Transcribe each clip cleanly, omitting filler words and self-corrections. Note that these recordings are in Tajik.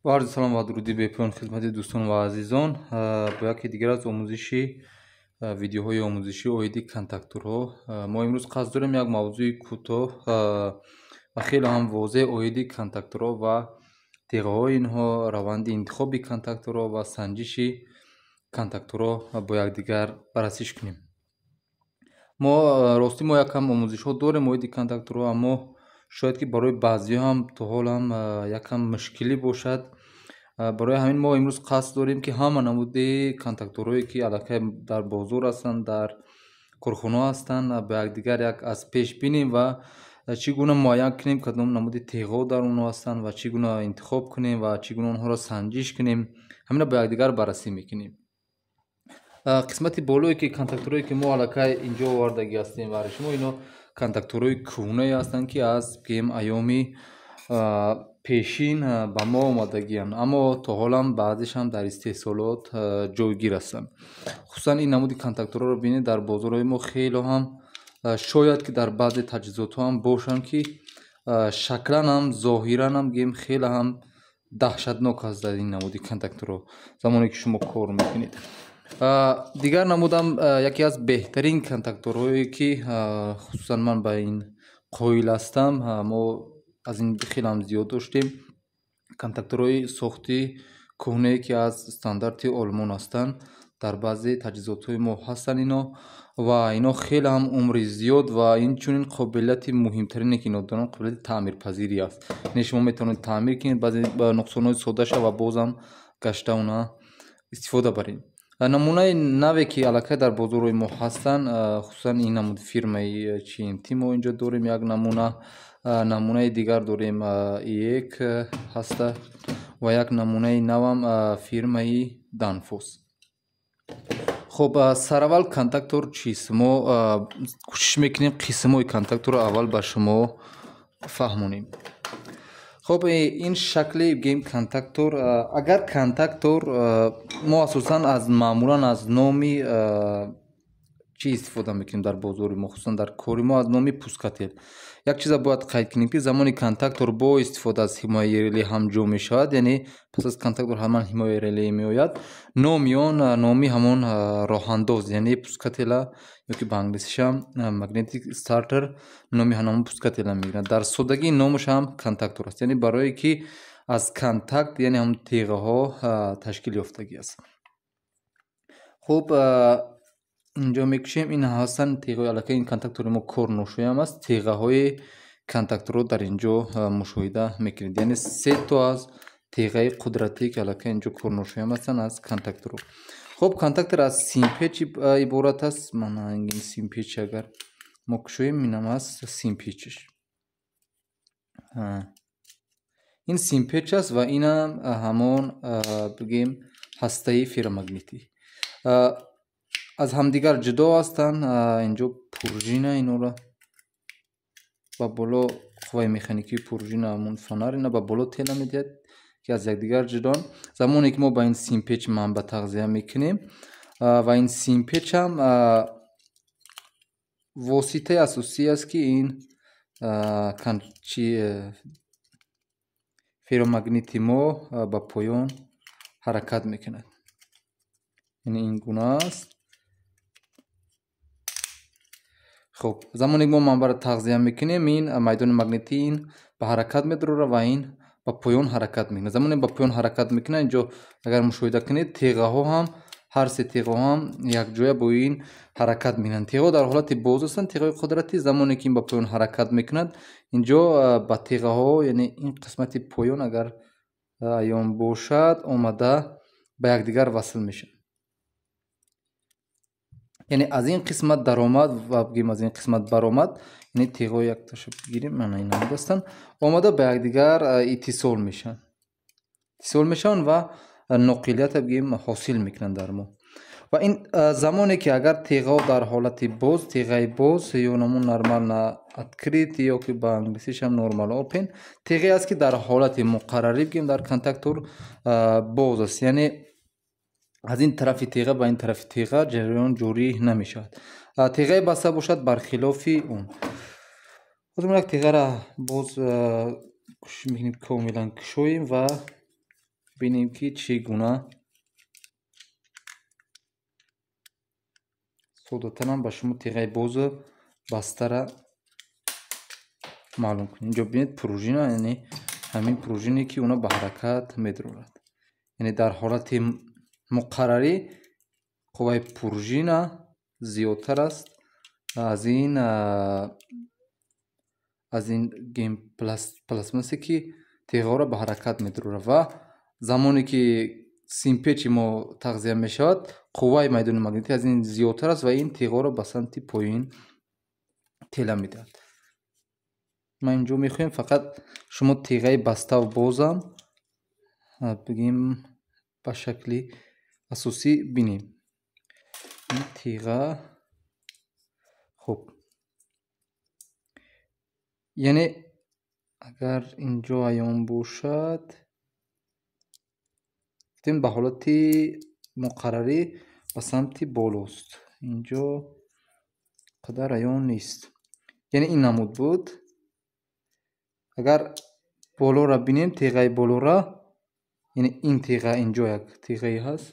Бо арзи салом ва дуруди бепоён хидмати дӯстон ва азизон, бо яке дигар аз омӯзиши видеоҳои омӯзишӣ оиди контакторҳо. Мо имрӯз қасд дорем як мавзӯи кӯтоҳ ва хеле ҳам возеҳ оиди контакторҳо ва теғаҳои инҳо, раванди интихоби контакторҳо ва санҷиши контакторҳо бо якдигар баррасиш кунем. Мо ростӣ мо якам омӯзишҳо дорем оиди контакторҳо, аммо шояд ки барои баъзеҳо ҳам то ҳол ҳам якам мушкилӣ бошад. Барои ҳамин мо имрӯз қасд дорем, ки ҳама намуди контакторҳое, ки аллакай дар бозор ҳастанд, дар корхонаҳо ҳастанд, ба якдигар як аз пеш бинем ва чӣ гуна муайян кунем, кадом намуди теғҳо дар онҳо ҳастанд ва чӣ гуна интихоб кунем ва чӣ гуна онҳоро санҷиш кунем. Ҳамина ба якдигар баррасӣ мекунем. Қисмати болое, ки контакторҳое, ки мо аллакай инҷо овардагӣ ҳастем барои шумо, ино контакторҳои кӯҳнае ҳастанд, ки аз бигем айёми пешин ба мо омадагианд, аммо то ҳолам баъзешам дар истеҳсолот ҷойгир ҳастанд. Хусусан ин намуди контакторҳоро бинед, дар бозорҳои мо хело ҳам, шояд ки дар баъзе таҷҳизотҳо ҳам бошанд, ки шаклан ҳам, зоҳиран ҳам гем хеле ҳам даҳшатнок аст дар ин намуди контакторҳо, замоне ки шумо кор мекунед. Дигар намудам, яке аз беҳтарин контакторҳое, ки хусусан ман ба ин қоил ҳастам, мо аз ин хеле ҳам зиёд доштем, контакторҳои сохти кӯҳнае, ки аз стандарти Олмон ҳастанд, дар баъзе таҷҳизотҳои мо ҳастанд ино, ва ино хеле ҳам умри зиёд ва инчунин қобилияти муҳимтарине, ки ино доранд, қобилияти таъмирпазирӣ аст. Яъне шумо метавонед таъмир кунед баъзе нуқсонҳои содаша ва бозам гашта она истифода баред. Намунаи наве, ки аллакай дар бозорҳои мо ҳастанд, хусусан ин намуди фирмаи ЧМТ мо инҷо дорем як намуна, намунаи дигар дорем, ИЕК ҳаста, ва як намунаи навам фирмаи Данфос. Хуб, сараввал контактор чист? Мо кӯшиш мекунем қисмҳои контакторро аввал ба шумо фаҳмонем. Хуб, ин шакли бигем контактор, агар контактор мо асосан аз маъмулан аз номи чӣ истифода мекунем дар бозори мо, хусусан дар кори мо, аз номи пускатель. Як чиза бояд қайд кунем, ки замони контактор бо истифода аз ҳимояи реле ҳамҷо мешавад, яъне пас аз контактор ҳаман ҳимояи реле меояд, номи он номи ҳамон роҳандоз, яъне пускателя ё ки ба англисишам magnetic starter, номи ҳамон пускателя мегирад. Дар содагӣ номаш ҳам контактор аст, яъне барое ки аз контакт, яъне ҳамон теғаҳо ташкил ёфтагӣ аст. Хуб, инҷо мекушем, ин ҳастанд теғаҳои аллакай ин контактори мо корношоям аст. Теғаҳои контакторро дар инҷо мушоҳида мекунед, яъне се то аз теғаи қудратие, ки аллакай инҷо корношоям ҳастанд аз контакторро. Хуб, контактор аз симпеч иборат аст. Мана ин симпеч агар мо кушоем, инам аст симпечш. Ин симпеч аст ва инам ҳамон бигем ҳастаи ферромагнитӣ. Аз ҳамдигар ҷудо ҳастанд. Инҷо пружина, инора ба боло қувваи механикии пружина, ҳамон фонар ина ба боло тела медиҳад, ки аз якдигар ҷудоанд. Замоне ки мо ба ин симпеч манба тағзия мекунем, ва ин симпеч ҳам воситаи асосӣ аст, ки ин чи ферромагнити мо ба поён ҳаракат мекунад, яъне ин гуна аст. Хуб, замоне ки мо манбаро тағзия мекунем, ин майдони магнитӣ ин ба ҳаракат медарорад ва ин ба поён ҳаракат мекунад. Замоне ба поён ҳаракат мекунад, инҷо агар мушоҳида кунед, теғаҳо ҳам, ҳар се теғаҳо ҳам якҷоя бо ин ҳаракат мекунанд. Теғаҳо дар ҳолати боз ҳастанд, теғаҳои қудратӣ. Замоне ки ин ба поён ҳаракат мекунад, инҷо ба теғаҳо, яъне ин қисмати поён агар аён бошад, омада ба якдигар васл мешавад. Яъне аз ин қисмат даромад ва бигем аз ин қисмат баромад, яъне теғҳои якташа бигирем, мана ин намуд ҳастанд, омада ба якдигар иттисол мешаванд, иттисол мешаванд ва ноқилията бигем ҳосил мекунанд дар мо. Ва ин замоне ки агар теғҳо дар ҳолати боз, теғаи боз ё намун нормально открыт ё ки ба англисишам normal open, теғе аст, ки дар ҳолати муқаррарӣ бигем дар контактор боз аст, яъне аз ин тарафи теға ба ин тарафи теға ҷараён ҷорӣ намешавад. Теғаи баста бошад, бархилофи он. Ҳозир мо як теғара боз кӯшиш мекунем комилан кушоем ва Бинем, ки чӣ гуна содатарам ба шумо теғаи бозу бастара маълум кунем. Инҷо бинед, пружина, яъне ҳамин пружине, ки уна ба ҳаракат медорад. Яъне дар ҳолати муқаррарӣ қувваи пружина зиёдтар аст аз ин гем пластмассе, ки теғаҳоро ба ҳаракат медорад, ва замоне ки симпечи мо тағзия мешавад, қувваи майдони магнитӣ аз ин зиёдтар аст ва ин теғаҳоро ба самти поён тела медиҳад. Ман инҷо мехоҳем фақат шумо теғаи баставу бозам, бигем, ба шакли асосӣ бинем. Ин теға, хуб, яъне агар инҷо аён бошад, гуфтем, ба ҳолати муқаррарӣ ба самти болост. Инҷо қадар аён нест. Яъне ин намуд буд. Агар болоро бинем, теғаи болора, яъне ин теға, инҷо як теғае ҳаст.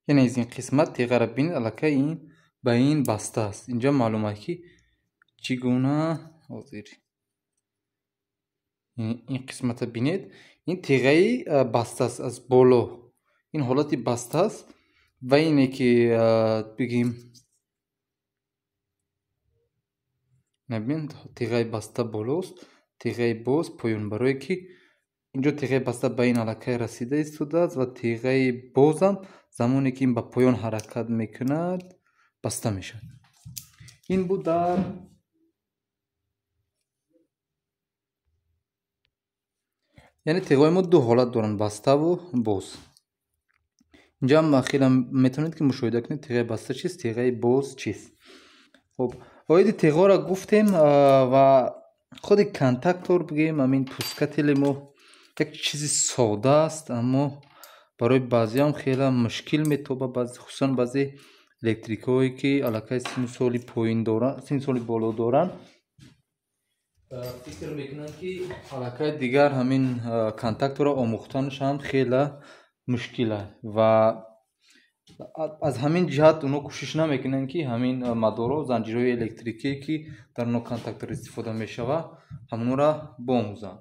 Яъне аз ин қисмат теғаро бинед, аллакай ин ба ин баста аст. Инҷо маълум аст, ки чӣ гуна. Ҳозир ин қисмата бинед, ин теғаи баста аст аз боло. Ин ҳолати баста аст ва ине ки, бигем, набин, теғаи баста болост, теғаи боз поён, барое ки инҷо теғаи баста ба ин аллакай расида истодааст ва теғаи бозам замоне ки ин ба поён ҳаракат мекунад, баста мешавад. Ин буд дар, яъне теғаҳои мо ду ҳолат доранд: баставу боз. Инҷоам хеле метавонед, ки мушоҳида кунед, теғаи баста чист, теғаи боз чист. Хуб, оиди теғаҳоро гуфтем ва худи контактор, бигем, ҳамин пускатели мо як чизи сода аст, аммо барои баъзеам хеле мушкил метобад, хусусан баъзе электрикҳое, ки аллакай синну соли поин доранд, синну соли боло доранд, фикр мекунанд, ки аллакай дигар ҳамин контакторро омӯхтанаш ҳам хеле мушкил аст ва аз ҳамин ҷиҳат онҳо кӯшиш намекунанд, ки ҳамин мадорҳо, занҷирҳои электрикие, ки дар онҳо контактор истифода мешавад, ҳамонро биомӯзанд.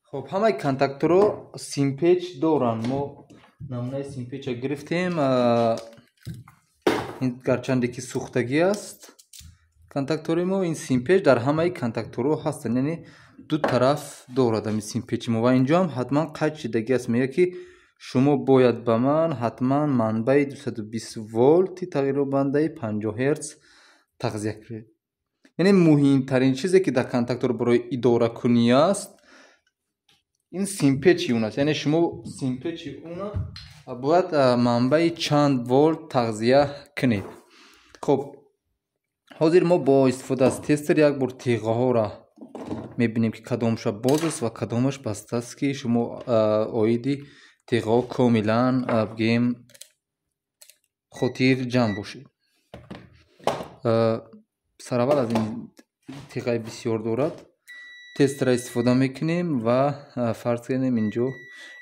Хуб, ҳамаи контакторҳо симпеч доранд. Мо намунаи симпеча гирифтем. Ин гарчанде ки сӯхтагӣ аст контактори мо, ин симпеч дар ҳамаи контакторҳо ҳастанд, яъне ду тараф дорад ҳамин симпечи мо ва инҷоам ҳатман қайд шидагӣ аст. Мегӯяд, ки шумо бояд ба ман ҳатман манбаи 220 волти тағйирёбандаи 50 герц тағзия кунед. Яъне муҳимтарин чизе, ки дар контактор барои идоракунӣ аст, ин симпечи он аст. Яъне шумо симпечи она бояд манбаи чанд волт тағзия кунед. Хуб, ҳозир мо бо истифода аз тестер як бор теғаҳоро мебинем, ки кадомаша боз аст ва кадомаш баста аст, ки шумо оиди теғаҳо комилан, бигем, хотир ҷамъ бошед. Сараввал аз ин теғаи бисёр дорад тестера истифода мекунем ва фарз кунем, инҷо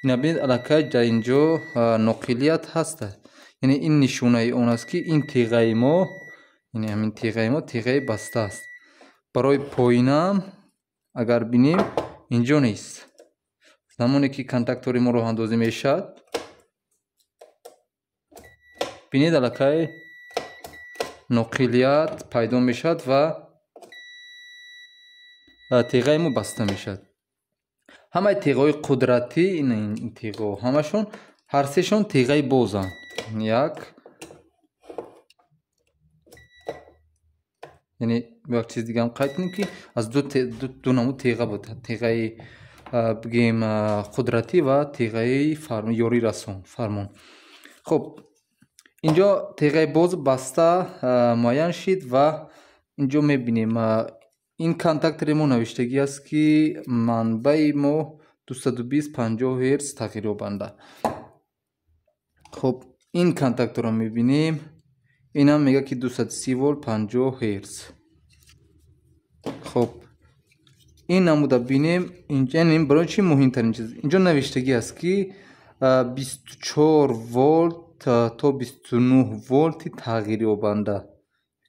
ина бинед, аллакай дар инҷо ноқилият ҳаст. Яъне ин нишонаи он аст, ки ин теғаи мо, яъне ҳамин теғаи мо теғаи баста аст. Барои поинам агар бинем, инҷо нест. Замоне ки контактори мо роҳандозӣ мешавад, бинед, аллакай ноқилият пайдо мешавад ва теғаи мо баста мешавад. Ҳамаи теғаҳои қудратӣ, ин теғаҳо ҳамашон, ҳар сешон теғаи бозанд. Як, яъне як чиз дигаам қайд кунем, ки аз ду намуд теға буд: теғаи, бигем, қудратӣ ва теғаи ёрирасон, фармон. Хуб, инҷо теғаи боз, баста муайян шид ва инҷо мебинем, ин контактори мо навиштагӣ аст, ки манбаи мо 220 50 герц тағйирёбанда. Хуб, ин контакторро мебинем. Инам мега ки 230 волт 50 Гц. Хоб, ин намуда бинем, инҷа ин барои чи муҳимтарин чиз? Инҷо навиштагӣ аст ки 24 волт то 29 волти тағйирёбанда,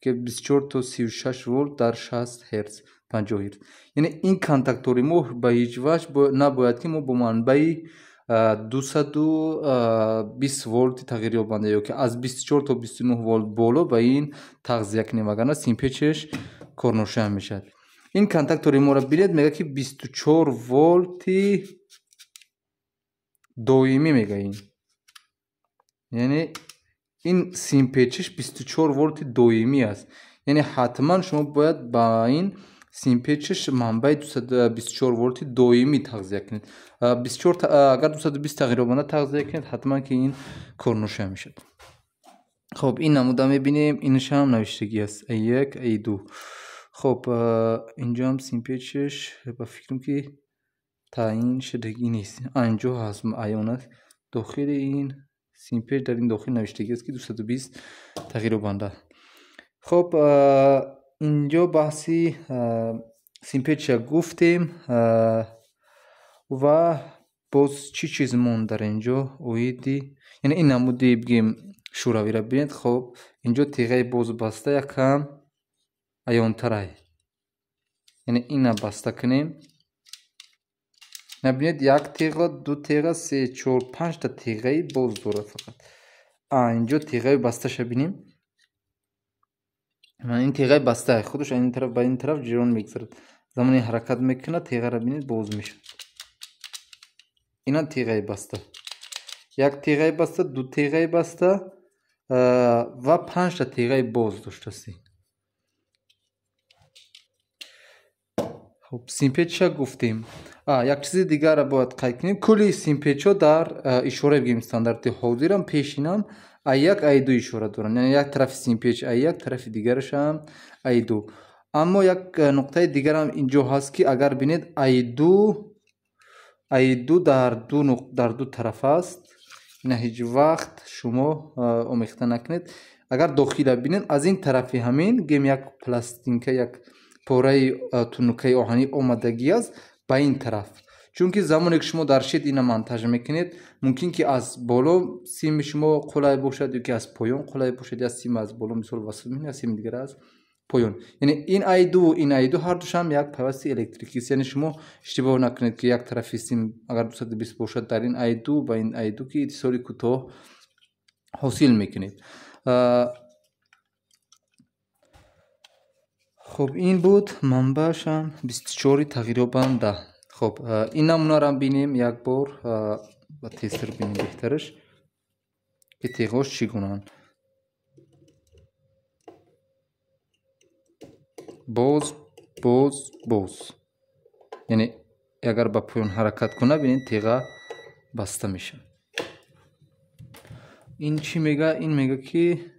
ки 24 то 36 волт дар 60 Гц 50 Гц. Яъне ин контактори мо ба ҳеҷ ваҷҳ набояд ки мо бо манбаи 220 волти тағйирёбанда ё ки аз 24 то 29 волт боло ба ин тағзия кунем, вагарна симпечаш корношоям мешавад. Ин контактори моро бинед, мега ки 24 волти доимӣ мега ин. Яъне ин симпечиш 24 волти доимӣ аст. Яъне ҳатман шумо бояд ба ин симпечиш манбаи 224 волти доимӣ тағзия кунед. 24 агар 220 тағйирёбанда тағзия кунед, ҳатман ки ин корношоям мешавад. Хоб, ин намуда мебинем, инашам навиштагӣ аст А1, А2. Хоб, инҷоам симпечиш ба фикрам ки таъин шудагӣ нест. Инҷо ҳаст, аён аст. Дохили ин симпеч дар ин дохил навиштагӣ аст ки 220 тағйирёбанда. Хоб, инҷо баҳси симпеча гуфтем ва боз чӣ чиз монд дар инҷо оиди, яъне ин намуди бигем шӯравиро бинед. Хоб, инҷо теғаи боз баста якам аёнтарай, яъне ина баста кунем. Набинед, як теға, ду теға, се, чор, панҷта теғаи боз дорад фақат. Инҷо теғаи басташа бинем. Ин теғаи баста худаш ин тараф ба ин тараф ҷирон мегузарад. Замоне ҳаракат мекунад, теғаро бинед, боз мешавад. Ина теғаи баста. Як теғаи баста, ду теғаи баста ва панҷта теғаи боз доштааст. Хоб, симпеча гуфтем. Як чизи дигарро бояд қайд кунем. Кулли симпечҳо дар ишораи бигем стандарти ҳозирам пешинам А1, А2 ишора доранд. Яъне як тарафи симпеч А1, тарафи дигарашам А2. Аммо як нуқтаи дигарам инҷо ҳаст ки агар бинед А2, А2 дар ду тараф аст. Ина ҳеҷ вақт шумо омехта накунед. Агар дохила бинед, аз ин тарафи ҳамин гем як пластинка, як пораи тунукаи оҳанӣ омадагӣ аст ба ин тараф. Чунки замоне ки шумо дар щит ина монтаж мекунед, мумкин ки аз боло сими шумо қулай бошад ё ки аз поён қулай бошад, я сим аз боло мисол васл мекунед, я сими дигар аз поён. Яъне ин А2, ин А2 ҳардушам як пайвасти электрикист. Яъне шумо иштибоҳ накунед ки як тарафи сим агар 220 бошад, дар ин А2 ба ин А2 ки иттисоли кӯтоҳ ҳосил мекунед. Хоб, ин буд манбаашам 24 тағйирёбанда. Хоб, ин намунаро бинем як бор ва тезтар бинем беҳтараш ки теғҳош чӣ гунаанд. Боз, боз, боз. Яъне агар ба поён ҳаракат кунад, бинед теға баста мешавад. Ин чӣ мега? Ин мега ки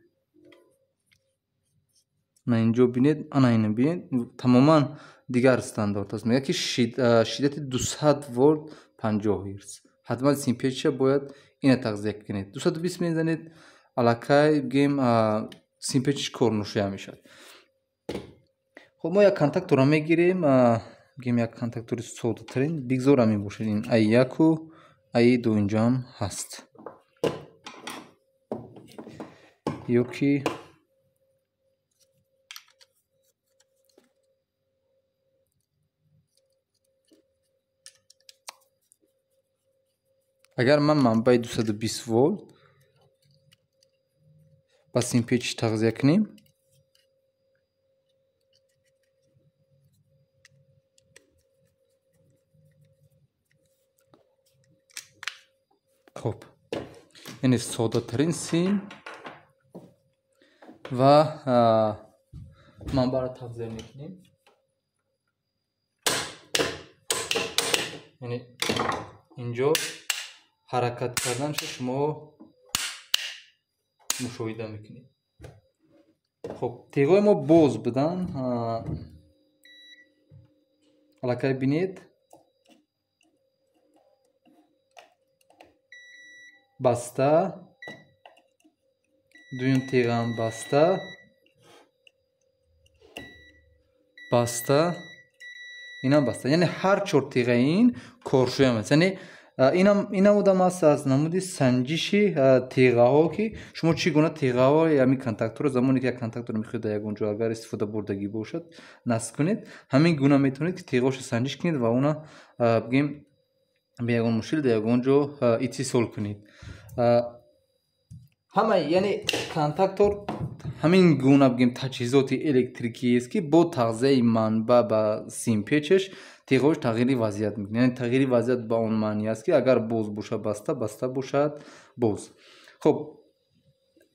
на инҷо бинед, ана ина бинед, тамоман дигар стандарт аст. Мега ки шиддати 200 волт 50 Гц. Ҳатман симпеча бояд ина тағзия кунед. 220 мезанед, аллакай бигем симпечиш корношоя мешавад. Хоб, мо як контакторро мегирем, бигем як контактори содатарин, бигзор ҳамин бошад. Ин А1 А2 инҷоам ҳаст. Ё ки агар ман манбаи 220 волт ба симпеч тағзия кунем, хоб, яъне содатарин сим ва манбаъро тағзия мекунем. Яъне инҷо ҳаракат карданша шумо мушоҳида мекунед. Хоб, теғҳои мо боз буданд. Аллакай бинед, баста, Дуюм теғаам баста, баста, инам баста. Яъне ҳар чор теғаи ин коршӯям аст. Яъне ин намудам аст аз намуди санҷиши теғаҳо, ки шумо чӣ гуна теғаҳои ҳамин контакторро замоне ки як контакторро мехоҳед дар ягон ҷо агар истифода бурдагӣ бошад насб кунед, ҳамин гуна метавонед ки теғаҳошро санҷиш кунед ва она бигем бе ягон мушкил дар ягон ҷо иттисол кунед. Ҳамаи яъне контактор ҳамин гуна бигем таҷҳизоти электрикиест, ки бо тағзияи манбаъ ба симпечаш теғаҳош тағйири вазъият мекунад. Яъне тағйири вазъият ба он маъни аст, ки агар боз бошад баста, баста бошад боз. Хуб,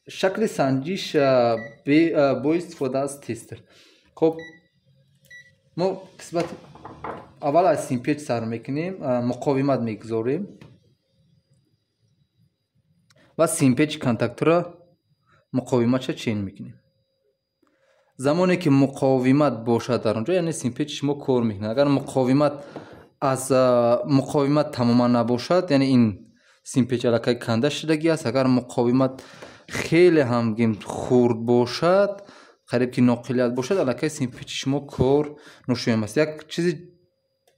шакли санҷиш бо истифода аз тестер. Хуб, мо қисмати аввал аз симпеч сар мекунем, муқовимат мегузорем ва симпечи контактора муқовиматша чен мекунем. Замоне ки муқовимат бошад дар он ҷо, яъне симпечи шумо кор мекунад. Агар муқовимат тамоман набошад, яъне ин симпеч аллакай канда шудагӣ аст. Агар муқовимат хеле ҳам гем хурд бошад, қариб ки ноқилият бошад, аллакай симпечи шумо кор ношоям аст. Як чизи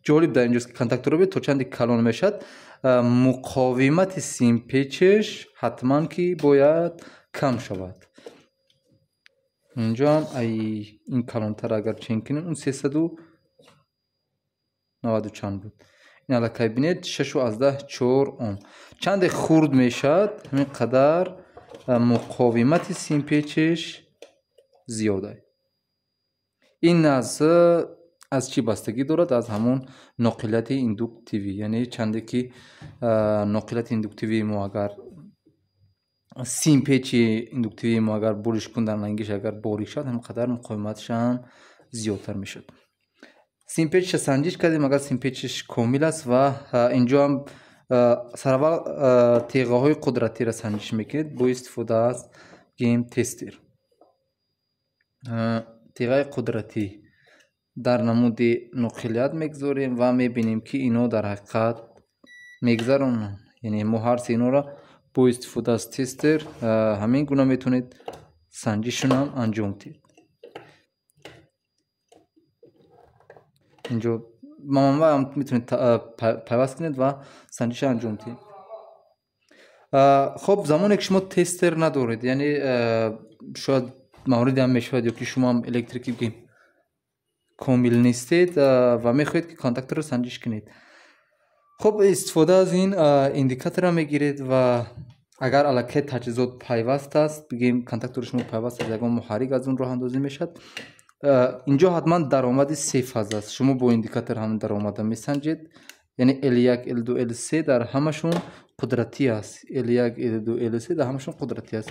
ҷолиб дар инҷост, ки контакторро то чанде калон мешавад, муқовимати симпечаш ҳатман ки бояд кам шавад. Инҷоам ай ин калонтар агар чен кунем, он 390 чанд буд. Ин аллакай бинед 6,4 ом. Чанде хурд мешавад, ҳамин қадар муқовимати симпечаш зиёд. Ин аз чӣ бастагӣ дорад? Аз ҳамон ноқилияти индуктивӣ. Яъне чанде ки ноқилияти индуктивии мо агар симпечи индуктивии мо агар буришкун дар лангиш агар борик шавад, ҳамин қадар муқовиматашам зиёдтар мешавад. Симпечша санҷиш кардем, агар симпечиш комил аст ва инҷоам сараввал теғаҳои қудратиро санҷиш мекунед бо истифода аз гем тестер. Теғаи қудратӣ дар намуди ноқилият мегузорем ва мебинем, ки ино дар ҳақиқат мегузаронанд. Яъне мо ҳар се инора бо истифода аз тестер ҳамин гуна метавонед санҷишонам анҷом диҳед. Инҷо манбаъам метавонед пайваст кунед ва санҷиша анҷом диҳед. Хоб, замоне ки шумо тестер надоред, яъне шояд мавриде ҳам мешавад, ё ки шумоам электрики бигем комил нестед ва мехоҳед ки контакторро санҷиш кунед. Хуб, истифода аз ин индикаторро мегиред ва агар аллакай таҷҳизот пайваст аст, бигем контактори шумо пайваст аст, ягон муҳаррик аз он роҳандозӣ мешавад. Инҷо ҳатман даромади се фаз аст. Шумо бо индикатор ҳам даромада месанҷед. Яъне L1, L2, L3 дар ҳамашон қудратӣ аст. L1, L2, L3 дар ҳамашон қудратӣ аст.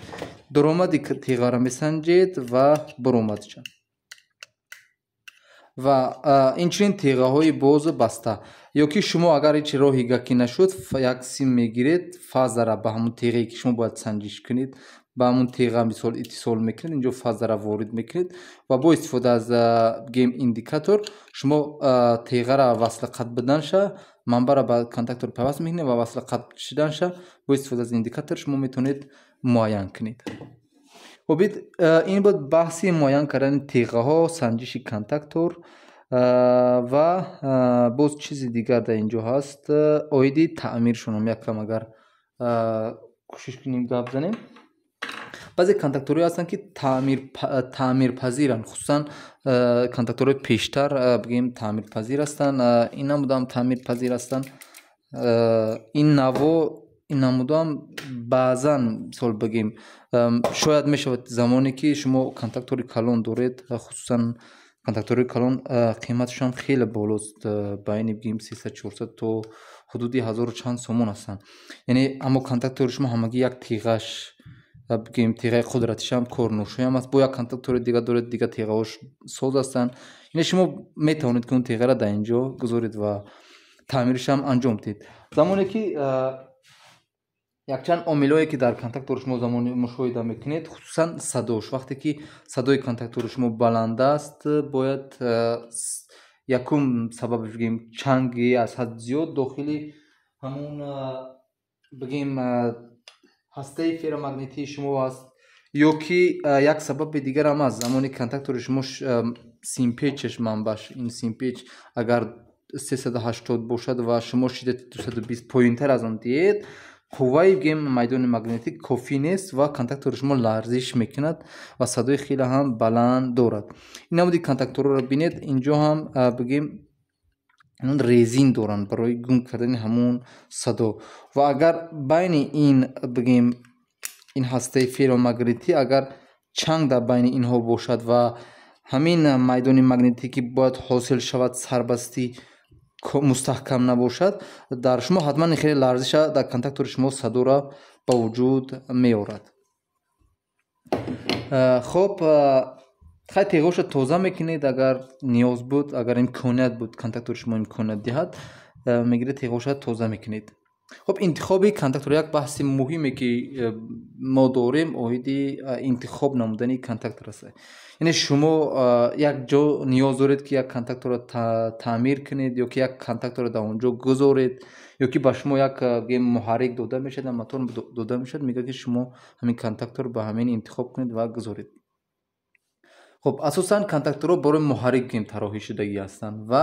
Даромади теғаро месанҷед ва баромадча. Ва инчунин теғаҳои бозу баста. Ё ки шумо агар ҳеҷ роҳи гаки нашуд, як сим мегиред, фазара ба ҳамон теғае ки шумо бояд санҷиш кунед, ба ҳамон теға мисол иттисол мекунед, инҷо фазара ворид мекунед ва бо истифода аз гем индикатор шумо теғара васли қатъ буданша, манбаъра ба контактор пайваст мекунед ва васли қатъ шуданша бо истифода аз индикатор шумо метавонед муайян кунед. Хуб, ин буд баҳси муайян кардани теғаҳо, санҷиши контактор ва боз чизи дигар дар инҷо ҳаст оиди таъмиршонам. Якам агар кӯшиш кунем гап занем, баъзе контакторҳое ҳастанд, ки таъмирпазиранд, хусусан контакторҳои пештар бигем таъмирпазир ҳастанд, ин намудам таъмирпазир ҳастанд. Ин наво ин намудам баъзан мисол бигем шояд мешавад замоне ки шумо контактори калон доред, хусусан контакторҳои калон қиматашон хеле болост, байни бигем 300-400 то ҳудуди ҳазору чанд сомон ҳастанд. Яъне аммо контактори шумо ҳамагӣ як теғаш бигем теғаи қудратишам корношоям аст, бо як контактори дигар доред, дигар теғаҳош соз ҳастанд. Яъне шумо метавонед ки он теғаро дар инҷо гузоред ва таъмирашам анҷом диҳед. Замоне ки якчанд омилҳое ки дар контактори шумо замони мушоҳида мекунед, хусусан садош. Вақте ки садои контактори шумо баланд аст, бояд якум сабаб бигем чанги аз ҳад зиёд дохили ҳамон бигем ҳастаи ферромагнитии шумо аст, Ё ки як сабаби дигар ҳам аст: замони контактори шумо симпечаш, манбаъш, ин симпеч агар 380 бошад ва шумо шиддати 220 поёнтар аз он диҳед, қувваи, бигем, майдони магнитӣ кофӣ нест ва контактори шумо ларзиш мекунад ва садои хеле ҳам баланд дорад. Ин намуди контакторҳоро бинед, инҷо ҳам, бигем, резин доранд барои гум кардани ҳамон садо. Ва агар байни ин, бигем, ин ҳастаи ферромагнитӣ, агар чанг дар байни инҳо бошад ва ҳамин майдони магнитӣ, ки бояд ҳосил шавад, сарбастӣ мустаҳкам набошад, дар шумо ҳатман хеле ларзиша дар контактори шумо садоро ба вуҷуд меорад. Хоб, хай, теғоша тоза мекунед, агар ниёз буд, агар имконият буд, контактори шумо имконият диҳад, мегиред, теғоша тоза мекунед. Хоб, интихоби контактор як баҳси муҳиме, ки мо дорем, оиди интихоб намудани контактор аст. Яъне шумо як ҷо ниёз доред, ки як контакторро таъмир кунед ё ки як контакторро дар он ҷо гузоред, ё ки ба шумо як муҳаррик дода мешавад, мотор дода мешавад, мегӯяд, ки шумо ҳамин контактор ба ҳамин интихоб кунед ва гузоред. Хоб, асосан контакторҳо барои муҳаррик, гӯем, тарроҳӣ шудагӣ ҳастанд ва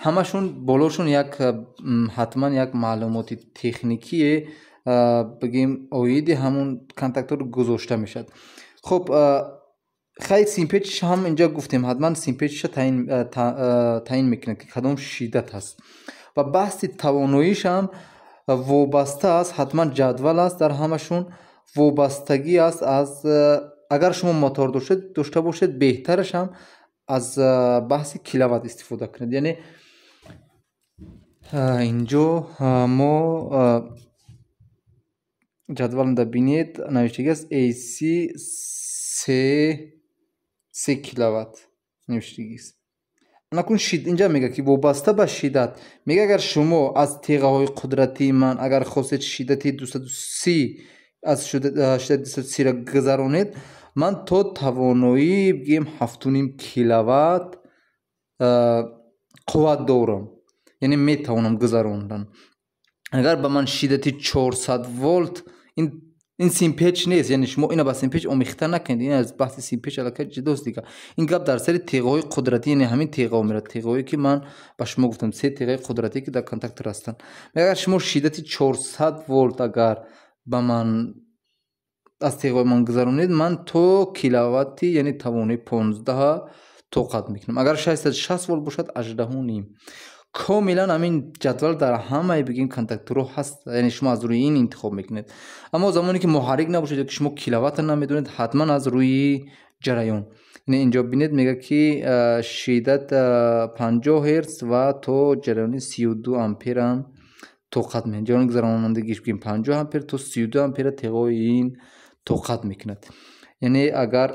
ҳамашон болошон як ҳатман як маълумоти техникие, бигем, оиди ҳамон контактор гузошта мешавад. Хоб, хай, симпечш ҳам инҷа гуфтем, ҳатман симпечша таъин мекунад, ки кадом шиддат ҳаст, ва баҳси тавоноиш ҳам вобаста аст, ҳатман ҷадвал аст дар ҳамашон, вобастагӣ аст аз, агар шумо мотор дошта бошед, беҳтараш ҳам аз баҳси киловатт истифода кунед. Яъне инҷо мо ҷадвалда бинед, навиштагӣ аст AC се киловатт навиштагист. Накун, инҷа мегӯяд, ки вобаста ба шиддат, мега, агар шумо аз теғаҳои қудратии ман агар хостед шиддати 230, аз шиддати 230-ро гузаронед, ман то тавоноии, бигем, 7,5 киловатт қувват дорам, яъне метавонам гузарондан. Агар ба ман шиддати 400 волт, ин симпеч нест, яъне шумо ина ба симпеч омехта накунед, ин аз баҳси симпеч аллакай ҷудост дига. Ин гап дар сари теғаҳои қудратӣ, яъне ҳамин теғаҳо мерад, теғаҳое, ки ман ба шумо гуфтам, се теғаи қудратӣ, ки дар контактор ҳастанд. Агар шумо шиддати 400 волт агар ба ман аз теғаҳои ман гузаронед, ман то киловатти, яъне тавонои 15 тоқат мекунам. Агар 660 волт бошад, 18,5. Комилан ҳамин ҷадвал дар ҳамаи, бигем, контакторҳо ҳаст, яъне шумо аз рӯи ин интихоб мекунед. Аммо замоне ки муҳаррик набошад ё ки шумо киловаттро намедонед, ҳатман аз рӯи ҷараён. Яъне инҷо бинед, мегӯяд, ки шиддат 50 герц ва то ҷараёни 32 амперам тоқат мекунад. Ҷараёни гузаронандагиш, бигем, 50 ампер то 32 ампера теғои ин тоқат мекунад. Яъне агар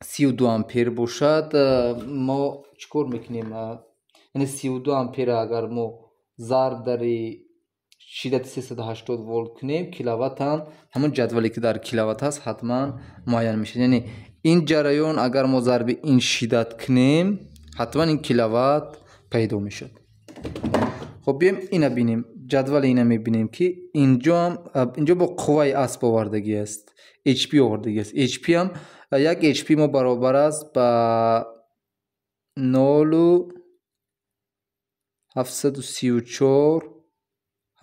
32 ампер бошад, мо чӣ кор мекунем? Яъне 32 ампера агар мо зарб дари шиддати 380 волт кунем, киловаттам ҳамон ҷадвале, ки дар киловатт ҳаст, ҳатман муайян мешавад. Яъне ин ҷараён агар мо зарби ин шиддат кунем, ҳатман ин киловатт пайдо мешавад. Хоб, биёем ина бинем, ҷадвали ина мебинем, ки инҷоам, инҷо бо қувваи асб овардагӣ аст, HP овардагӣ аст. HP ҳам, як HP мо баробар аст ба 0,734,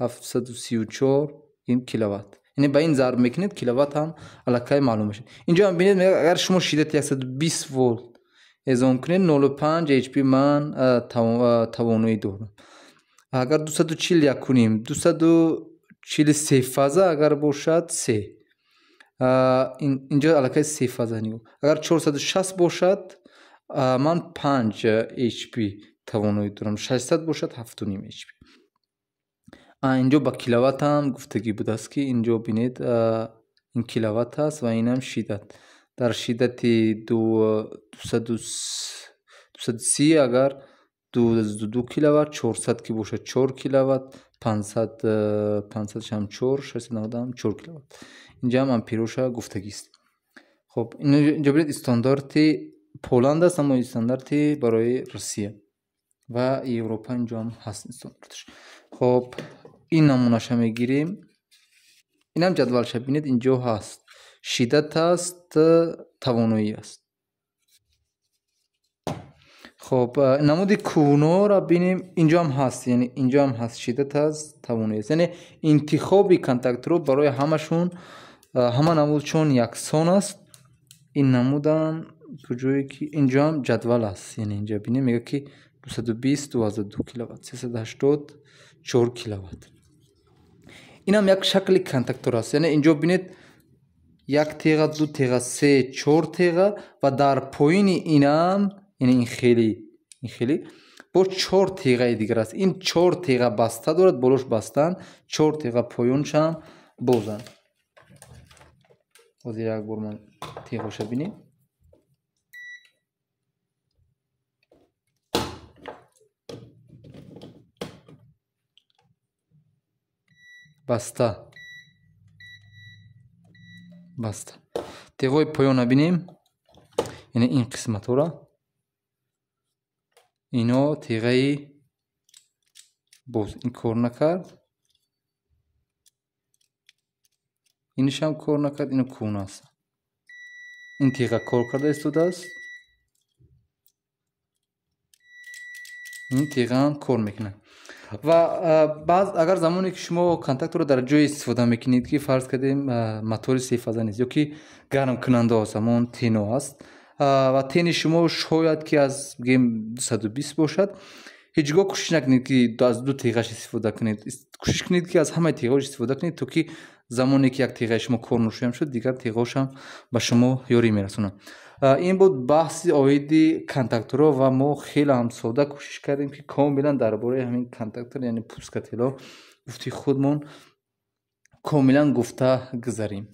734 ин киловатт. Яъне ба ин зарб мекунед, киловатт ҳам аллакай маълум мешавад. Инҷо ҳам бинед, мегӯяд, агар шумо шиддати 120 волт эзом кунед, 0,5 HP ман тавоноӣ дорам. Агар 241 кунем, 243 фаза агар бошад, се, инҷо аллакай се фаза нигоҳ, агар 460 бошад, ман 5 HP тавоноӣ дорам, 600 бошад, 7,5 HP. Инҷо ба киловатт ҳам гуфтагӣ будааст, ки инҷо бинед, ин киловатт аст ва инам шиддат. Дар шиддати 230 агар 2 киловатт, 400 ки бошад, 4 киловатт, 500, 500 ҳам 4, 690 ҳам 4 киловатт. Инҷа ҳам ампероша гуфтагист. Хоб, инҷо бинед, стандарти Поланд аст, аммо стандарти барои Русия ва Европа инҷо ҳам ҳаст стандарташ. Хоб, ин намунаша мегирем, инам ҷадвалша бинед, инҷо ҳаст. Шиддат аст, тавоноӣ аст. Хоб, намуди кӯҳнаро бинем, инҷо ҳам ҳаст, яъне инҷо ҳам ҳаст, шиддат аст, тавоноӣ аст. Яъне интихоби контакторҳо барои ҳамашон, ҳама намудшон яксон аст. Ин намудам куҷое ки инҷо ҳам ҷадвал аст, яъне инҷо бинем, мегӯяд ки 220 22 киловатт, 380 4 киловатт. Инам як шакли контактор аст. Яъне инҷо бинед, як теға, ду теға, се, чор теға ва дар поини инам, яъне ин хеле бо чор теғаи дигар аст. Ин чор теға баста дорад, болош бастанд, чор теға поёншам бозанд. Ҳозир як бор ман теғоша бинем. Баста, баста. Теғои поёна бинем, яъне ин қисматҳоро, ино теғаи боз, ин кор накард, инашам кор накард, ино кӯҳна аст. Ин теға кор карда истодааст, ин теғаам кор мекунад. Ва баъз агар замоне ки шумо контакторро дар ҷое истифода мекунед, ки фарз кардем, мотори сефаза нест ё ки гармкунанда аст, ҳамон тено аст, ва тени шумо шояд ки аз бигем 220 бошад, ҳеҷ гоҳ кӯшиш накунед, ки аз ду теғаш истифода кунед. Кӯшиш кунед, ки аз ҳамаи теғаош истифода кунед, то ки замоне ки як теғаи шумо кор ношоям шуд, дигар теғаошам ба шумо ёрӣ мерасонад. Ин буд баҳси оиди контакторҳо ва мо хеле ҳам сода кӯшиш кардем, ки комилан дар бораи ҳамин контактор, яъне пускателҳо, гуфти худмон комилан гуфта гузарем.